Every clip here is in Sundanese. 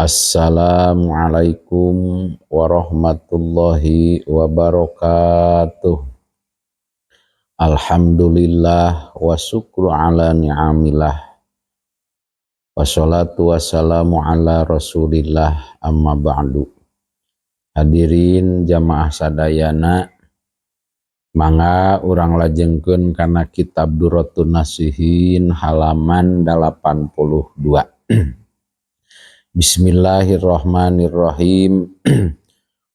Assalamualaikum warahmatullahi wabarakatuh. Alhamdulillah wa syukru ala ni'amillah. Wassalatu wassalamu ala rasulillah, amma ba'du. Hadirin jamaah sadayana, mangga urang lajengkeun kana kitab Durratun Nasihin halaman 82. Bismillahirrahmanirrahim.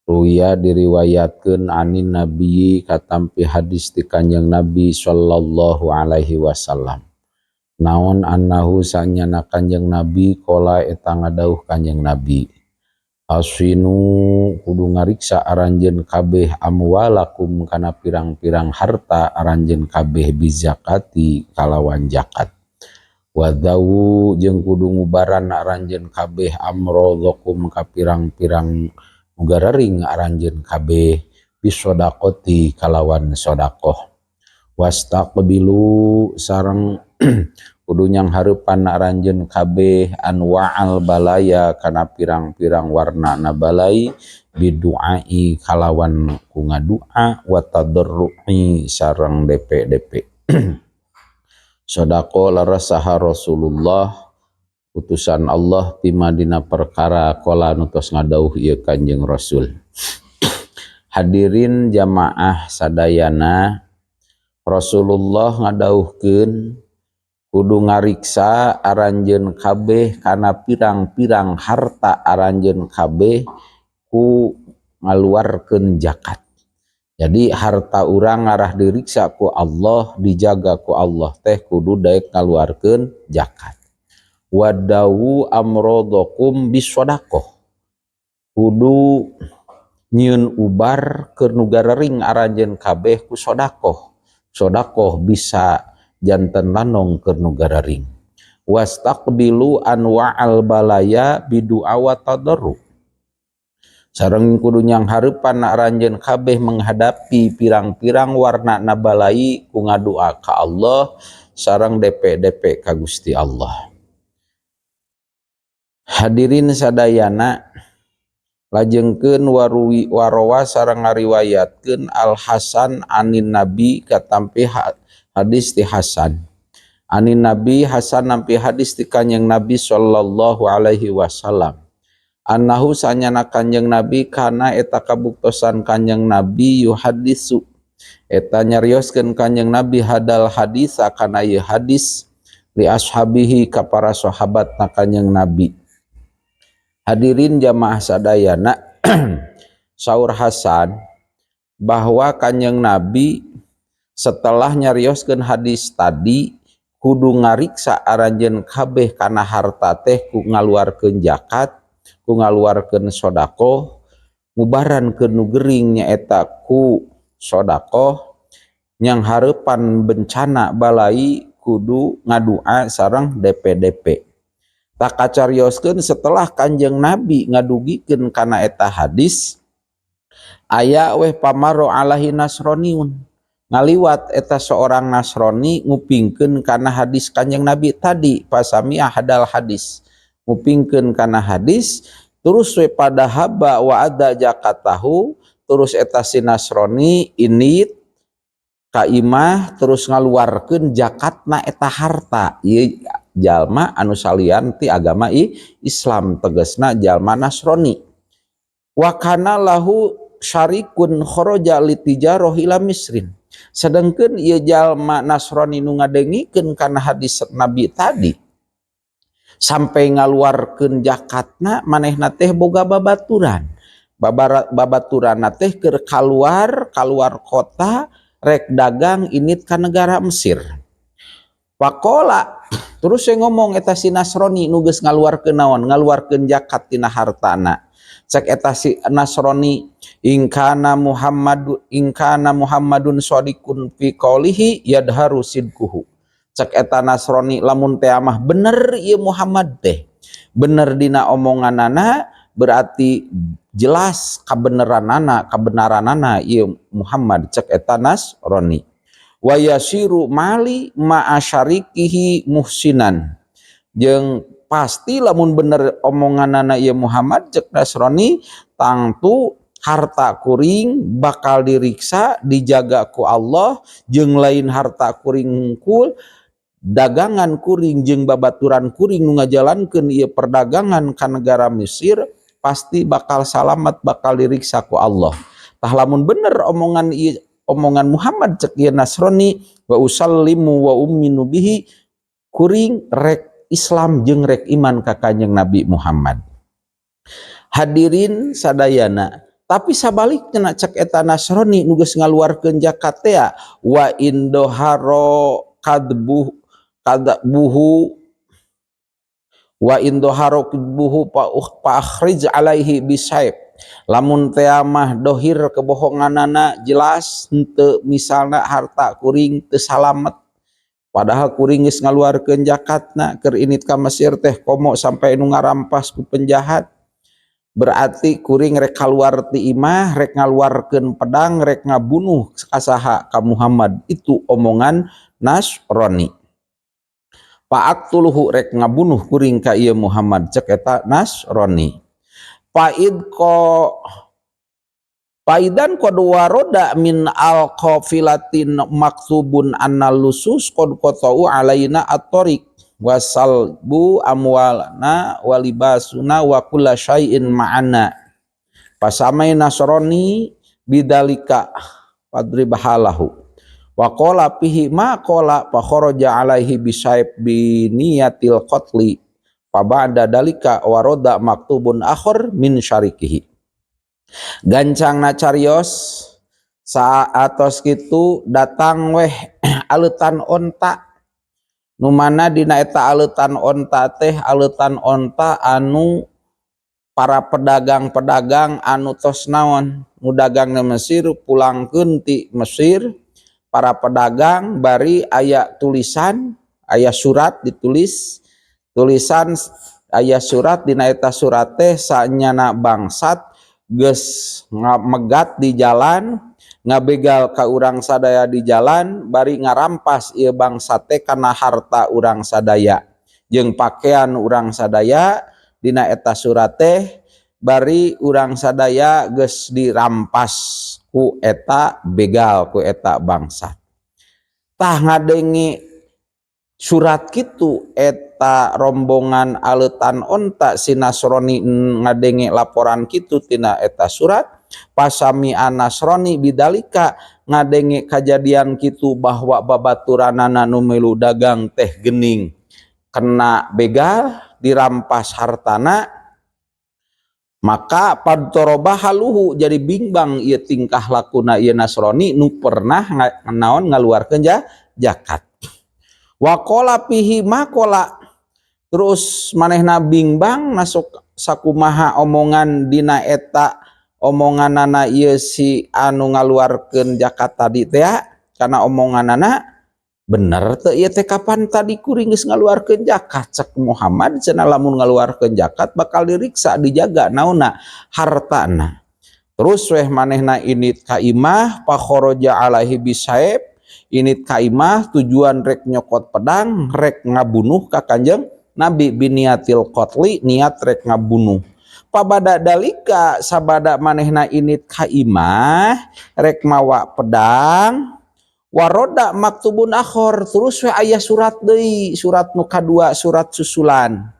Ruwiya, diriwayatkeun, anin Nabi, katampi hadis ti Kanjeng Nabi sallallahu alaihi wasallam. Naon? Annahu, sanyana Kanjeng Nabi, qala, eta ngadauh Kanjeng Nabi. Hashinu, kudu ngariksa aranjeun kabeh, amwalakum, kana pirang-pirang harta aranjeun kabeh, bizakati, kalawan zakat. Wadawu, jeung kudu ngubaran aranjeun kabeh, amrodhakum, ka pirang-pirang nu garering aranjeun kabeh, bisodaqoti, kalawan sodakoh. Wastaqbilu, sareng kudu nyanghareupan aranjeun kabeh, anwa'al balaya, kana pirang-pirang warna na balai, bidu'ai, kalawan ku ngadua, wa tadarru'i, sareng DP-DP. Sodaqo, leres saha Rasulullah, utusan Allah, fima, dina perkara, qala, nu tos ngadauh ieu Kanjeng Rasul. Hadirin jamaah sadayana, Rasulullah ngadauhkeun kudu ngariksa aranjeun kabeh kana pirang-pirang harta aranjeun kabeh ku ngaluarkeun zakat. Jadi harta urang ngarah diriksa ku Allah, dijaga ku Allah teh kudu daek ngaluarkeun zakat. Wadawu amrodokum bisodaqoh, kudu nyieun ubar keur nu garering aranjeun kabeh ku sodakoh. Sodakoh bisa janten lanong keur nu garering. Wastaqbilu anwa'al balaya bidu'a wa tadarru, sareng kudu nyanghareupan aranjeun kabeh menghadapi pirang-pirang warna na balai ku ngadua ka Allah sareng DP-DP ka Gusti Allah. Hadirin sadayana, lajengkeun waruwi warowa, sareng ngariwayatkeun Al Hasan anin Nabi, katampi hadis ti Hasan, anin Nabi, Hasan nampi hadis ti Kanjeng Nabi sallallahu alaihi wasallam, annahu, sanyana Kanjeng Nabi, kana, eta kabuktosan Kanjeng Nabi, yuhadisu, eta nyarioskeun Kanjeng Nabi, hadal hadisa, kana ieu hadis, li ashabihi, ka para sahabat na Kanjeng Nabi. Hadirin jamaah sadayana, saur Hasan bahwa Kanjeng Nabi setelah nyarioskeun hadis tadi, kudu ngariksa aranjeun kabeh kana harta teh ku ngaluarkeun zakat, ku ngaluarkeun sodakoh, ngubaran ke nu gering nyaeta ku sodakoh, nyanghareupan bencana balai kudu ngadua sareng DPDP. Tak kacarioskeun, setelah Kanjeng Nabi ngadugikeun kana eta hadis, aya weh famarro alaihi nasroniun, ngaliwat eta seorang Nasrani ngupingkeun kana hadis Kanjeng Nabi tadi. Fasami'a hadal hadis, ngupingkeun kana hadis, terus we fadzahaba wa adda zakatahu, terus eta si Nasrani ini ka imah, terus ngaluarkeun zakatna eta harta. Ieu jalma anu salian ti agama Islam, tegesna jalma Nasrani. Wa kana lahu syarikun kharaja litijarah ila Misrin, sedangkan ieu jalma Nasrani nu ngadengikeun kana hadis Nabi tadi sampai ngaluarkeun zakatna, manehna teh boga babaturan. Babaturan teh keur kaluar kaluar kota, rek dagang ini ka negara Mesir. Faqola, terus saya ngomong eta si Nasrani nu geus ngaluarkeun naon, ngaluarkeun zakat tina hartana. Cek eta si Nasrani, ingkana Muhammadu, ingkana Muhammadun shadiqun fi qaulihi yadharu sidquhu. Cek eta Nasrani, lamun teh amah bener ieu Muhammad teh, bener dina omonganana, berarti jelas kabeneranana, kebenaranana ieu Muhammad, cek eta Nasrani. Wa yasiru mali ma'a syarikihi muhsinan, jeung Pasti lamun bener omonganana ieu Muhammad, cek Nasrani, tangtu harta kuring bakal diriksa, dijaga ku Allah. Jeung lain harta kuring hungkul, dagangan kuring jeung babaturan kuring nu ngajalankeun ieu perdagangan ka negara Mesir pasti bakal salamat, bakal diriksa ku Allah. Tah, lamun bener omongan ieu, omongan Muhammad, cek ieu Nasrani, wa usallimu wa u'minu bihi, kuring rek Islam jeung rek iman ka Kanjeng Nabi Muhammad. Hadirin sadayana, tapi sabaliknya, cek eta Nasrani nu geus ngaluarkeun zakat teh, wa in dhahara kadzbuh kadzbuhu wa in dhahara kadzbuhu fa akhrij alaihi bisaif. Lamun teh mah dohir kebohonganana jelas henteu, misalna harta kuring teu salamet, padahal kuring geus ngaluarkeun zakatna keur indit ka Mesir teh, komo sampai nu ngarampas ku penjahat, berarti kuring rek kaluar ti imah, rek ngaluarkeun pedang, rek ngabunuh kasaha? Ka Muhammad. Itu omongan Nasrani. Fa'aqtuluhu, rek ngabunuh kuring ka ieu Muhammad, cek eta Nasrani. Faid ko Faidan qad waroda min al qafilatin maktubun anna lusus qad qata'u alaina at-tariq wasalbu amwalana walibasuna wa kulla syai'in ma'ana. Fasami'a Nasrani bidalika fadrib halahu wa qala fihi ma qala fa kharaja alaihi bisaif bi niyatil qatli. Fa ba'da dalika waroda maktubun akhar min syarikihi. Gancangna carios, saatos kitu datang weh aleutan onta, nu mana dina eta aleutan onta teh aleutan onta anu para pedagang-pedagang anu tos naon, nu dagang di Mesir, pulangkeun ti Mesir para pedagang, bari aya tulisan, aya surat ditulis tulisan, aya surat. Dina eta surat teh sanyana bangsat geus megat di jalan, ngabegal ka urang sadaya di jalan, bari ngarampas ieu bangsat teh kana harta urang sadaya jeung pakaian urang sadaya. Dina eta surat teh bari urang sadaya geus dirampas ku eta begal, ku eta bangsat. Tah, ngadenge surat kitu eta rombongan aleutan onta, si Nasrani ngadenge laporan kitu tina eta surat. Fasami'a Nasrani bidalika, ngadenge kajadian kitu bahwa babaturanana nu milu dagang teh gening kena begal, dirampas hartana, maka fadhtharaba haluhu, jadi bimbang ieu tingkah lakuna ieu Nasrani nu pernah naon, ngaluarkeun zakat. Waqala fihi maqala, terus manehna bimbang masuk sakumaha omongan dina eta omonganana ieu si anu ngaluarkeun zakat tadi teh, karena omonganana bener teu ieu teh? Kapan tadi kuring geus ngaluarkeun zakat? Cek Muhammad cenah lamun ngaluarkeun zakat bakal diriksa, dijaga naonna, hartana. Terus weh manehna indit ka imah, fa kharaja alaihi bisaif, indit ka imah tujuan rek nyokot pedang, rek ngabunuh ka Kanjeng Nabi, biniyatil qatli, niat rek ngabunuh. Pabada dalika, sabada manehna indit ka imah rek mawa pedang, waroda maktubun akhor, terus we aya surat deui, surat nu kadua, surat susulan,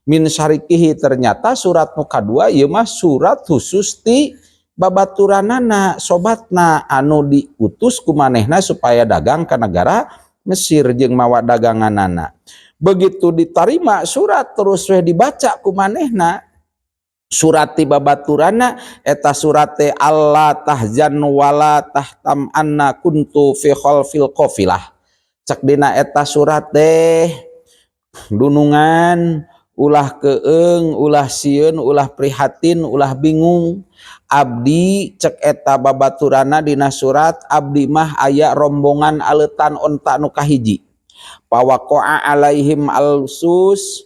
min syarikihi. Ternyata surat nu kadua ieu mah surat khusus ti babaturanana, sobatna anu diutus ku manehna supaya dagang ke negara Mesir jeung mawa daganganana. Begitu diterima surat, terus weh dibaca ku manehna surat ti babaturana eta. Surat teh alla tahzan wala tahtam anna kuntu fi khalfil qafilah. Cek dina eta surat teh, dunungan ulah keeng, ulah sieun, ulah prihatin, ulah bingung. Abdi, cek eta babaturana dina surat, abdi mah aya rombongan aleutan onta nu kahiji. Fawaqa'a alaihim al-lusus,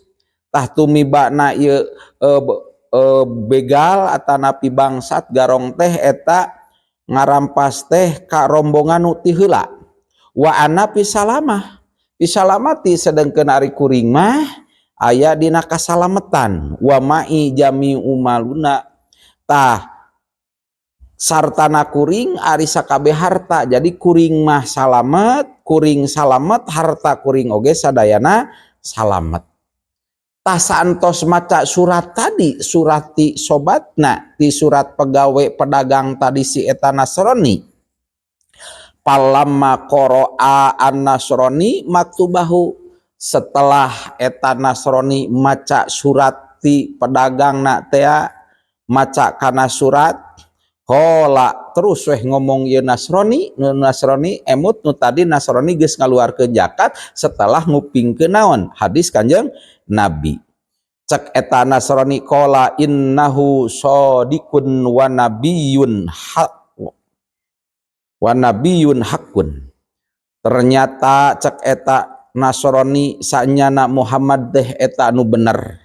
tah tumibana ieu begal atanapi bangsat garong teh eta ngarampas teh ka rombongan nu ti heula. Wa ana fi salamah, fi salamati, sedengkeun ari kuring mah Aya dina kasalametan. Wa ma'i jami'u maluna, tah sartana kuring ari sakabeh harta. Jadi kuring mah salamet, kuring salamet, harta kuring oge sadayana salamet. Tah, saantos maca surat tadi, surat ti sobatna, ti surat pegawai pedagang tadi, si eta Nasrani, falamma qara'a an-Nasrani maktubahu, setelah eta Nasrani maca surat ti pedagang na tea, maca kana surat, qala, terus weh ngomong ieu Nasrani. Nu Nasrani emut, nu tadi Nasrani geus ngaluarkeun zakat setelah ngupingkeun naon? Hadis Kanjeng Nabi. Cek eta Nasrani, qala innahu shadiqun wa nabiyyun haq wa nabiyyun haqqun. Ternyata cek eta Nasrani, sanyana Muhammad teh eta anu bener,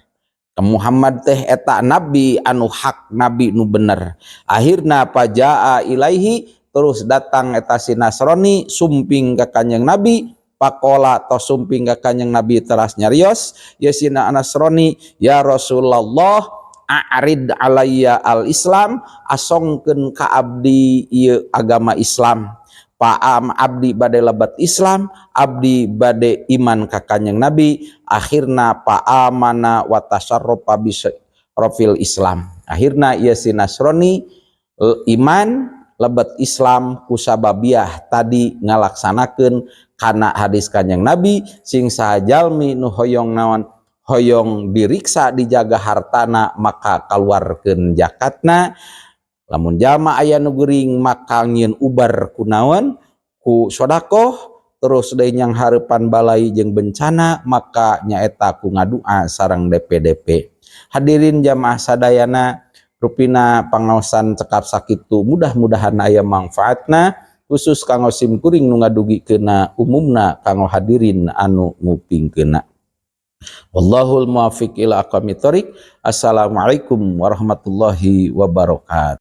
Muhammad teh eta nabi anu hak, nabi nu bener. Akhirna fajaa ilaihi, terus datang eta si Nasrani sumping ka Kanjeng Nabi. Faqala, tos sumping ka Kanjeng Nabi teras nyarios ya si Nasrani, ya Rasulullah, a'rid alayya al Islam, asongkeun ka abdi ieu agama Islam. Paam abdi bade lebet Islam, abdi bade iman ka Kanjeng Nabi. Akhirna fa'amana wa tasarrafa rofil Islam. Akhirna ieu si Nasrani iman, lebet Islam kusababiah tadi ngalaksanakeun kana hadis Kanjeng Nabi. Sing saha jalmi nu hoyong naon, hoyong diriksa, dijaga hartana, maka kaluarkeun zakatna. Lamun jalma aya nu gering, maka nyieun ubar ku naon? Ku sodakoh. Terus deui nyanghareupan balai jeung bencana, maka nyaeta ku ngadua sareng DPDP. Hadirin jamaah sadayana, rupina pangaosan cekap sakitu, mudah-mudahan aya manfaatna, khusus kanggo sim kuring nu ngadugikeunna, umumna kanggo hadirin anu ngupingkeunna. Wallahul muwaffiq ila aqwamit thoriq. Assalamualaikum warahmatullahi wabarakatuh.